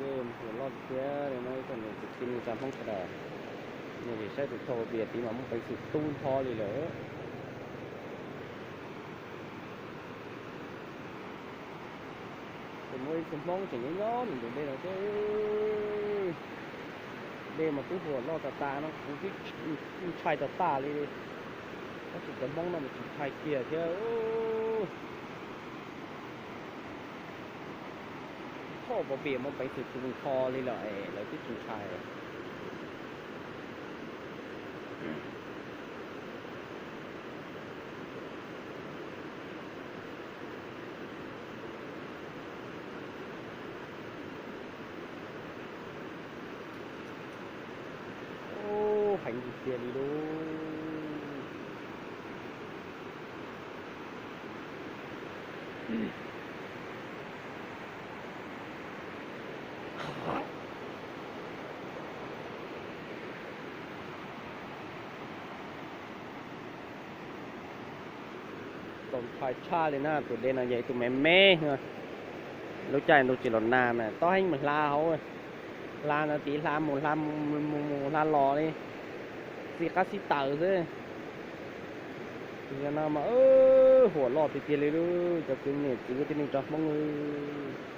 Huam loj tiag tiag li no ib tsoom niam txiv kwv tij neej tsa Hmoob sawv daws. Nws saib tus choj pau pias tid mas muaj peev xwm tu nrho li lawm. Ces muaj ib tug Hmoob tseem nyob nyob ntawm tus dej no thiab. Dej mas twb huam loj tas tas no kuv twb ntshai tas tas li. Tab sis cov Hmoob no mas tsis ntshai kiag thiab. Choj pau pias muaj peev xwm tu nrho li lawm es lawv twb tsis ntshai. Heev tiag tiag li lauj. Txaus ntshai tshaj li na, tus dej no yog ib tug me me. Lub caij ntuj tsis los nag mas tob heev mus hla hauv, hla no tid hla mus hla mus hla los li, xij qab xib taws xwb. Yog no mas huam loj tiag tiag li lauj cov kwv tij neej tsa Hmoob.